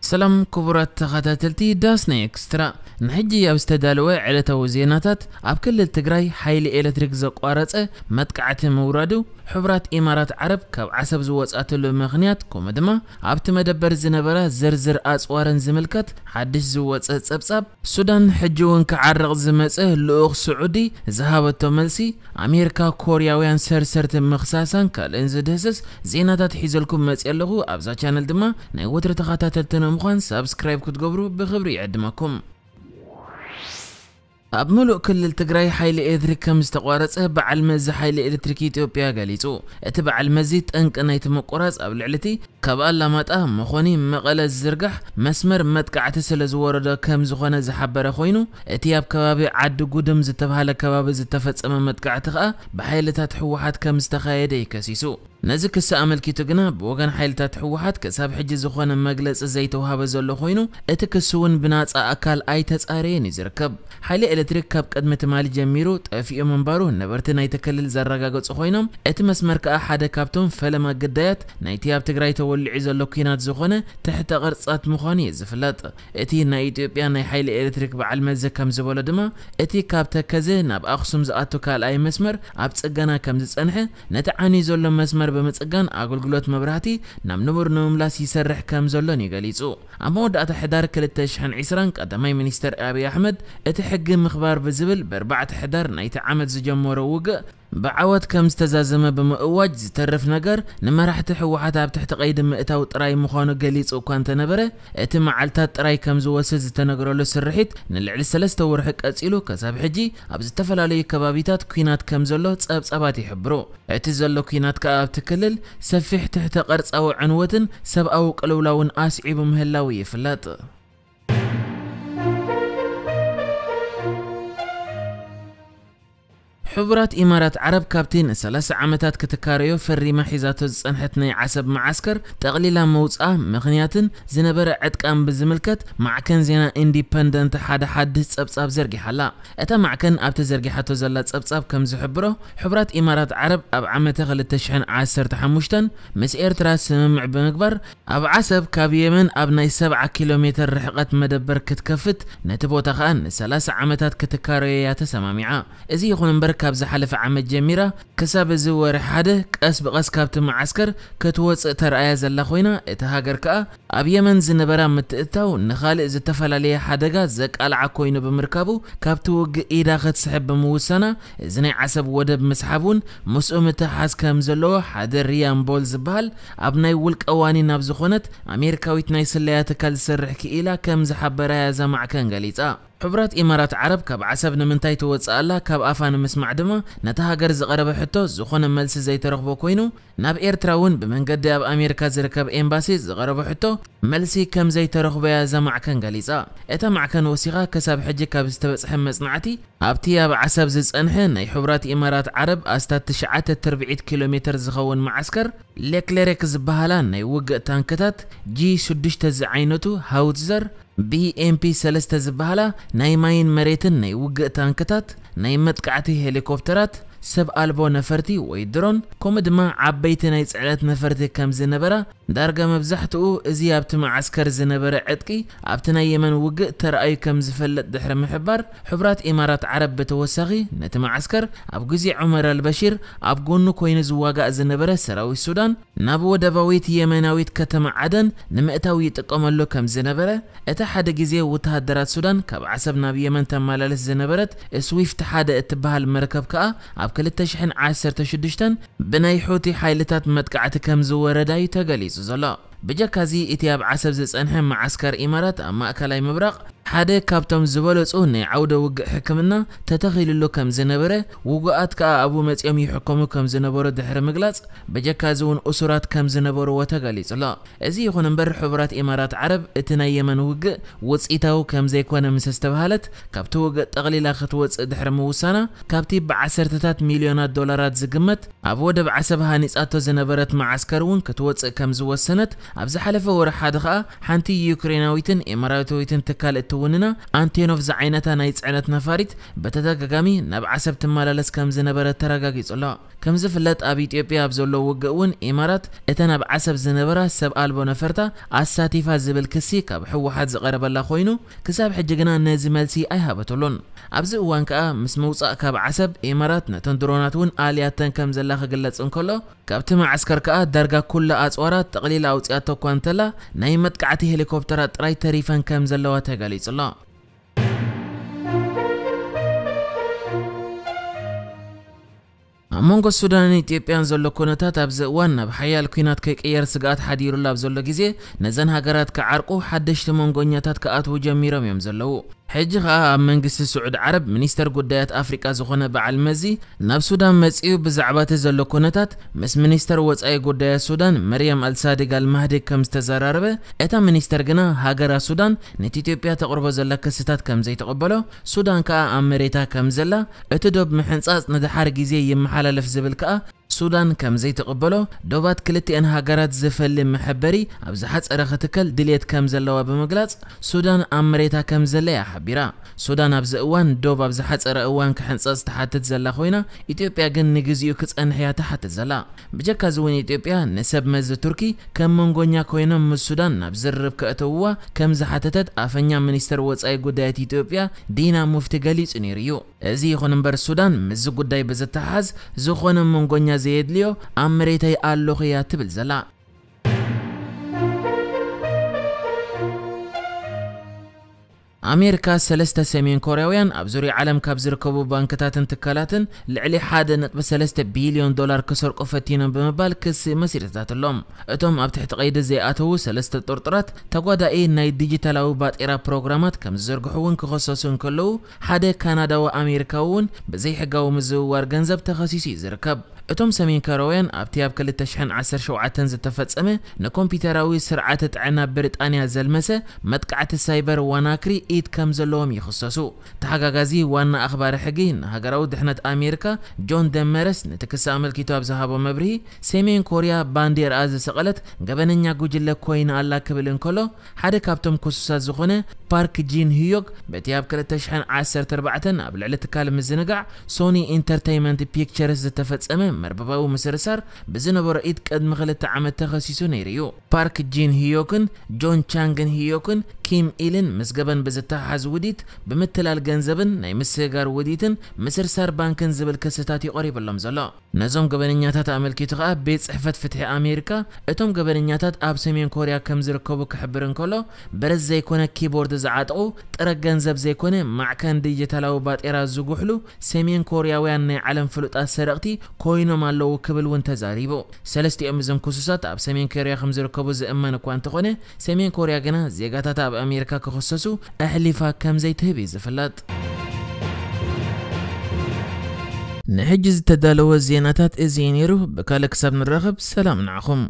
ሰላም ክቡራት ተኸታተልቲ ዳስና ኤክስትራ፣ ንሕጂ ኣብ ዝተዳለወ ዕለታዊ ዜናታት፣ ኣብ ክልል ትግራይ ሓይሊ ኤሌክትሪክ ዘቋረጸ መጥቃዕቲ ምውራዱ፣ ሕቡራት ኢማራት ዓረብ ካብ ዓሰብ ዝወጻትሉ ምኽንያት፣ ከምኡ ድማ ኣብቲ መደበር ዝነበራ ዝርዝር ኣጽዋርን ዝምልከት ሓድሽ ዝወጸ ጸብጻብ፣ ሱዳን ሕጂ እውን ክዓርቕ ዝመጸ ልኡኽ ስዑዲ ዝሃበቶ መልሲ፣ ኣሜሪካ ኮርያውያን ሰርሰርቲ ምኽሳሳን ካልእን ዝድህስስ ዜናታት ሒዘልኩም መጽእ ኣለኹ። ኣብዛ ቻነል ድማ ናይ ወትሪ ተኸታተልቲ ንምዃን ሳብስክራይብ ክትገብሩ ብኽብሪ ይዕድመኩም። ኣብ ምሉእ ክልል ትግራይ ሓይሊ ኤሌክትሪክ ከም ዝተቋረጸ በዓል መዚ ሓይሊ ኤሌክትሪክ ኢትዮጵያ ገሊጹ። እቲ በዓል መዚ፣ ጠንቂ ናይቲ ምቁራጽ ኣብ ልዕሊ እቲ ካብ ኣላማጣ፣ መኾኒ፣ መቐለ ዝዝርጋሕ መስመር መጥቃዕቲ ስለ ዝወረዶ ከም ዝኾነ ዝሓበረ ኮይኑ፣ እቲ ኣብ ከባቢ ዓዲ ጉድም ዝተባህለ ከባቢ ዝተፈጸመ መጥቃዕቲ ከኣ ብሓይልታት ህወሓት ከም ዝተኻየደ እዩ ከሲሱ። ነዚ ክሲ ኣመልኪቱ ግና ብወገን ሓይልታት ህወሓት ክሳብ ሕጂ ዝኾነ መግለጺ ዘይተዋሃበ ዘሎ ኮይኑ፣ እቲ ክሲ እውን ብናጻ ኣካል ኣይተጻረየን እዩ ዝርከብ። ሓይሊ ኤሌክትሪክ ካብ ቅድሚ ትማሊ ጀሚሩ ጠፊኡ ምንባሩ ነበርቲ ናይቲ ክልል ዘረጋገጹ ኮይኖም፣ እቲ መስመር ከኣ ሓደ ካብቶም ፈለማ ግዳያት ናይቲ ኣብ ትግራይ ተወሊዑ ዘሎ ኲናት ዝኾነ ትሕተ ቅርጻት ምዃኑ እዩ ዝፍለጥ። እቲ ናይ ኢትዮጵያ ናይ ሓይሊ ኤሌክትሪክ በዓል መዚ ከም ዝበሎ ድማ፣ እቲ ካብ ተከዘ ናብ ኣኽሱም ዝኣቱ ካልኣይ መስመር ኣብ ጽገና ከም ዝጸንሐ፣ ነቲ ዓንዩ ዘሎ መስመር ብምጽጋን ኣገልግሎት መብራህቲ ናብ ንቡር ንምምላስ ይሰርሕ ከም ዘሎን እዩ ገሊጹ። ኣብ መወዳእታ ሕዳር ክልተ ሽሕን ዕስራን ቀዳማይ ሚኒስተር ኣብይ ኣሕመድ፣ እቲ ሕጊ ምኽባር ብዝብል ብኣርባዕተ ሕዳር ናይቲ ዓመት ዝጀመሮ ውግእ ብዓወት ከም ዝተዛዘመ ብምእዋጅ፣ ዝተርፍ ነገር ንመራሕቲ ህወሓት ኣብ ትሕቲ ቀይዲ ምእታው ጥራይ ምዃኑ ገሊጹ እኳ እንተነበረ፣ እቲ መዓልታት ጥራይ ከም ዝወስድ ዝተነግረሉ ስርሒት ንልዕሊ ሰለስተ ወርሒ ቀጺሉ፣ ክሳብ ሕጂ ኣብ ዝተፈላለዩ ከባቢታት ኲናት ከም ዘሎ ጸብጻባት ይሕብሩ። እቲ ዘሎ ኲናት ከኣ ኣብቲ ክልል ሰፊሕ ትሕተ ቅርጻዊ ዕንወትን ሰብኣዊ ቅልውላውን ኣስዒቡ ምህላው ይፍለጥ። ሕቡራት ኢማራት ዓረብ ካብቲ ንሰላሳ ዓመታት ክትካረዮ ፈሪማ ሒዛቶ ዝጸንሐት ናይ ዓሰብ መዓስከር ጠቕሊላ ምውጽኣ ምኽንያትን ዝነበረ ዕጥቃን ብዝምልከት፣ ማዕከን ዜና ኢንዲፐንደንት ሓደ ሓድሽ ጸብጻብ ዘርጊሓ ኣላ። እታ ማዕከን ኣብቲ ዘርጊሓቶ ዘላ ጸብጻብ ከም ዝሕብሮ፣ ሕቡራት ኢማራት ዓረብ ኣብ ዓመተ ክልተ ሽሕን ዓሰርተ ሓሙሽተን ምስ ኤርትራ ስምምዕ ብምግባር፣ ኣብ ዓሰብ ካብ የመን ኣብ ናይ ሰብዓ ኪሎ ሜተር ርሕቐት መደበር ክትከፍት፣ ነቲ ቦታ ከኣ ንሰላሳ ዓመታት ክትካረዮ እያ ተሰማሚዓ። እዚ ይኹን እምበር፣ ካብ ዝሓለፈ ዓመት ጀሚራ ክሳብ እዚ ወርሒ ሓደ ቀስ ብቐስ ካብቲ መዓስከር ክትወጽእ ተራእያ ዘላ ኮይና፣ እታ ሃገር ከኣ ኣብ የመን ዝነበራ ምትእትታው ንኻልእ ዝተፈላለየ ሓደጋ ዘቃልዓ ኮይኑ ብምርካቡ፣ ካብቲ ውግእ ኢዳ ክትስሕብ ብምውሳና፣ እዚ ናይ ዓሰብ ወደብ ምስሓብ እውን ምስኡ ምትሕሓዝ ከም ዘለዎ ሓደ ሪያን ቦል ዝበሃል ኣብ ናይ ውልቀ ዋኒ ናብ ዝኾነት ኣሜሪካዊት ናይ ስለያ ትካል ዝሰርሕ ክኢላ ከም ዝሓበራያ እዛ ማዕከን ገሊጻ። ሕቡራት ኢማራት ዓረብ ካብ ዓሰብ ንምንታይ ትወጽእ ኣላ ካብ ኣፋ ንምስማዕ ድማ፣ ነታ ሃገር ዝቐረበ ሕቶ ዝኾነ መልሲ ዘይተረኽቦ ኮይኑ፣ ናብ ኤርትራ እውን ብመንገዲ ኣብ ኣሜሪካ ዝርከብ ኤምባሲ ዝቐረቦ ሕቶ መልሲ ከም ዘይተረኽቦ እያ እዛ ማዕከን ገሊጻ። እታ ማዕከን ወሲኻ፣ ክሳብ ሕጂ ካብ ዝተበጽሐ መጽናዕቲ፣ ኣብቲ ኣብ ዓሰብ ዝጸንሐ ናይ ሕቡራት ኢማራት ዓረብ ኣስታት ትሽዓተ ትርብዒት ኪሎ ሜተር ዝኸውን መዓስከር፣ ሌክሌሬክ ዝበሃላ ናይ ውግእ ታንክታት፣ ጂ ሽዱሽተ ዝዓይነቱ ሃውትዘር፣ ቢ ኤም ፒ ሰለስተ ዝበሃላ ናይ ማይን መሬትን ናይ ውግእ ታንክታት፣ ናይ መጥቃዕቲ ሄሊኮፕተራት፣ ሰብ ኣልቦ ነፈርቲ ወይ ድሮን፣ ከምኡ ድማ ዓበይቲ ናይ ጽዕነት ነፈርቲ ከም ዝነበራ፣ ዳርጋ መብዛሕትኡ እዚ ኣብቲ መዓስከር ዝነበረ ዕጥቂ ኣብቲ ናይ የመን ውግእ ተራእዩ ከም ዝፈልጥ ድሕሪ ምሕባር፣ ሕቡራት ኢማራት ዓረብ ብተወሳኺ ነቲ መዓስከር ኣብ ግዜ ዑመር ኣልበሺር ኣብ ጎኑ ኮይኑ ዝዋጋእ ዝነበረ ሰራዊት ሱዳን፣ ናብ ወደባዊት የመናዊት ከተማ ዓደን ንምእታው ይጥቀመሉ ከም ዝነበረ፣ እታ ሓደ ግዜ ወተሃደራት ሱዳን ካብ ዓሰብ ናብ የመን ተመላልስ ዝነበረት ስዊፍት ሓደ እትበሃል መርከብ ከኣ፣ ኣብ ክልተ ሽሕን ዓሰርተ ሽዱሽተን ብናይ ሑቲ ሓይልታት መጥቃዕቲ ከም ዝወረዳ እዩ ተገሊጹ ዘሎ። ብጀካዚ፣ እቲ ኣብ ዓሰብ ዝጸንሐ መዓስከር ኢማራት ኣብ ማእከላይ ምብራቕ፣ ሓደ ካብቶም ዝበለጹ ናይ ዓውደ ውግእ ሕክምና ተተኺሉሉ ከም ዝነበረ፣ ውጉኣት ከኣ ኣብኡ መጺኦም ይሕከሙ ከም ዝነበሩ ድሕሪ ምግላጽ፣ ብጀካዚ እውን እሱራት ከም ዝነበርዎ ተገሊጹ ኣሎ። እዚ ይኹን እምበር፣ ሕቡራት ኢማራት ዓረብ እቲ ናይ የመን ውግእ ውጽኢታዊ ከም ዘይኮነ ምስ ኣስተብሃለት፣ ካብቲ ውግእ ጠቕሊላ ክትወጽእ ድሕሪ ምውሳና፣ ካብቲ ብዓሰርተታት ሚልዮናት ዶላራት ዝግመት ኣብ ወደብ ዓሰብ ሃኒጻቶ ዝነበረት መዓስከር እውን ክትወጽእ ከም ዝወሰነት ኣብ ዝሓለፈ ወርሒ ሓደ ኸኣ ሓንቲ ዩክሬናዊትን ኤማራታዊትን ትካል እትውንና ኣንቴኖቭ ዝዓይነታ ናይ ጽዕነት ነፋሪት በተደጋጋሚ ናብ ዓሰብ ትመላለስ ከም ዝነበረ ተረጋጊጹ ኣሎ። ከም ዝፍለጥ ኣብ ኢትዮጵያ ኣብ ዘሎ ውግእ እውን ኢማራት እተን ኣብ ዓሰብ ዝነበራ ሰብ ኣልቦ ነፈርታ ኣሳቲፋ ዝብል ክሲ ካብ ህወሓት ዝቐረበላ ኮይኑ ክሳብ ሕጂ ግና ነዚ መልሲ ኣይሃበትሉን። ኣብዚ እዋን ከኣ ምስ ምውጻእ ካብ ዓሰብ ኢማራት ነተን ድሮናት እውን ኣልያተን ከም ዘላ ክግለጽ እንከሎ ካብቲ መዓስከር ከኣ ዳርጋ ኩለ ኣጽዋራት ጠቕሊላ ኣውጺኣቶ እኳ እንተላ ናይ መጥቃዕቲ ሄሊኮፕተራት ጥራይ ተሪፈን ከም ዘለዋ ተገሊጹ ኣሎ። ኣብ መንጎ ሱዳንን ኢትዮጵያን ዘሎ ኩነታት ኣብዚ እዋን ናብ ሓያል ኲናት ከይቅየር ስግኣት ሓዲሩሉ ኣብ ዘሎ ግዜ ነዘን ሃገራት ክዓርቁ ሓደሽቲ መንጎኛታት ክኣትዉ ጀሚሮም እዮም ዘለዉ። ሕጂ ኸኣ ኣብ መንግስቲ ስዑድ ዓረብ ሚኒስተር ጉዳያት ኣፍሪቃ ዝኾነ በዓል መዚ ናብ ሱዳን መጺኡ ብዛዕባ እቲ ዘሎ ኩነታት ምስ ሚኒስተር ወጻኢ ጉዳያት ሱዳን መርያም ኣልሳዲግ ኣልማህዲ ከም ዝተዘራረበ፣ እታ ሚኒስተር ግና ሃገራ ሱዳን ነቲ ኢትዮጵያ ተቕርቦ ዘላ ክስታት ከም ዘይትቕበሎ፣ ሱዳን ከኣ ኣብ መሬታ ከም ዘላ፣ እቲ ዶብ ምሕንጻጽ ንደሓር ግዜ ይመሓላለፍ ዝብል ከኣ ሱዳን ከም ዘይትቕበሎ፣ ዶባት ክልቲኣን ሃገራት ዝፈሊ መሐበሪ ኣብ ዝሓጸረ ክትከል ድልየት ከም ዘለዋ ብምግላጽ፣ ሱዳን ኣብ መሬታ ከም ዘላ እያ ሓቢራ። ሱዳን ኣብዚ እዋን ዶብ ኣብ ዝሓጸረ እዋን ክሕንጸጽ ትሓትት ዘላ ኮይና፣ ኢትዮጵያ ግን ንግዚኡ ክጸንሕ እያ ትሓትት ዘላ። ብጀካ እዚ እውን ኢትዮጵያ ንሰብ መዚ ቱርኪ ከም መንጎኛ ኮይኖም ምስ ሱዳን ናብ ዝርርብ ከእተውዋ ከም ዝሓተተት ኣፈኛ ሚኒስተር ወጻኢ ጉዳያት ኢትዮጵያ ዲና ሙፍቲ ገሊጹ ነይሩ እዩ። እዚ ይኹን እምበር ሱዳን ምስዚ ጉዳይ ብዝተሓዝ ዝኾነ መንጎኛ ዘየድልዮ ኣብ መሬተይ ኣለኹ እያ ትብል ዘላ። ኣሜሪካ ሰለስተ ሰሜን ኮርያውያን ኣብ ዙርያ ዓለም ካብ ዝርከቡ ባንክታትን ትካላትን ልዕሊ ሓደ ነጥቢ ሰለስተ ቢልዮን ዶላር ክሰርቁ ፈቲኖም ብምባል ክሲ መስሪታትሎም። እቶም ኣብ ትሕቲ ቀይዲ ዘይኣተዉ ሰለስተ ጥርጡራት ተጓዳኢ ናይ ዲጂታላዊ ባጤራ ፕሮግራማት ከም ዝዘርግሑ እውን ክኸሰሱ እንከለዉ ሓደ ካናዳዊ ኣሜሪካዊ እውን ብዘይሕጋዊ ምዝውዋር ገንዘብ ተኸሲሱ እዩ ዝርከብ። እቶም ሰሜን ኮርያውያን ኣብቲ ኣብ ክልተ ሽሕን ዓሰርተ ሸውዓተን ዝተፈጸመ ንኮምፒውተራዊ ስርዓተ ጥዕና ብሪጣንያ ዘልመሰ መጥቃዕቲ ሳይበር ዋናክሪ ኢድ ከም ዘለዎም ይኽሰሱ። ተሓጋጋዚ ዋና ኣኽባሪ ሕጊ ንሃገራዊ ድሕነት ኣሜሪካ ጆን ደመረስ ነቲ ክሲ ኣመልኪቱ ኣብ ዝሃቦ መብርሂ፣ ሰሜን ኮርያ ባንዴርኣ ዝሰቐለት ገበነኛ ጉጅለ ኮይና ኣላ ክብል እንከሎ፣ ሓደ ካብቶም ክሱሳት ዝኾነ ፓርክ ጂን ህዮግ በቲ ኣብ ክልተ ሽሕን ዓሰርተ ኣርባዕተን ኣብ ልዕሊ ትካል ምዝንጋዕ ሶኒ ኢንተርተይመንት ፒክቸርስ ዝተፈጸመ መርበባዊ ምስርሳር ብዝነበሮ ኢድ ቅድሚ ክልተ ዓመት ተኸሲሱ ነይሩ እዩ። ፓርክ ጂን ህዮክን ጆን ቻንግን ህዮክን ኪም ኢልን ምስ ገበን ብዝተሓሓዝ ውዲት ብምትላል ገንዘብን ናይ ምስግጋር ውዲትን ምስርሳር ባንክን ዝብል ክስታት እዩ ቀሪብሎም ዘሎ። ነዞም ገበነኛታት ኣመልኪቱ ከኣ ቤት ጽሕፈት ፍትሒ ኣሜሪካ እቶም ገበነኛታት ኣብ ሰሜን ኮርያ ከም ዝርከቡ ክሕብር እንከሎ፣ ብረት ዘይኮነ ኪቦርድ ዝዓጥቑ፣ ጥረ ገንዘብ ዘይኮነ ማዕከን ዲጂታላዊ ባጤራ ዝጉሕሉ ሰሜን ኮርያውያን ናይ ዓለም ፍሉጣት ሰረቕቲ ኮይኖም ኣለዉ ክብል እውን ተዛሪቡ። ሰለስቲኦም እዞም ክሱሳት ኣብ ሰሜን ኮርያ ከም ዝርከቡ ዝእመን እኳ እንተኾነ፣ ሰሜን ኮርያ ግና ዜጋታታ ኣብ ኣሜሪካ ክኽሰሱ ኣሕሊፋ ከም ዘይትህብ እዩ ዝፍለጥ። ንሕጂ ዝተዳለወ ዜናታት እዚ እዩ ነይሩ። ብካልእ ክሳብ ንራኸብ ሰላም ንዓኹም።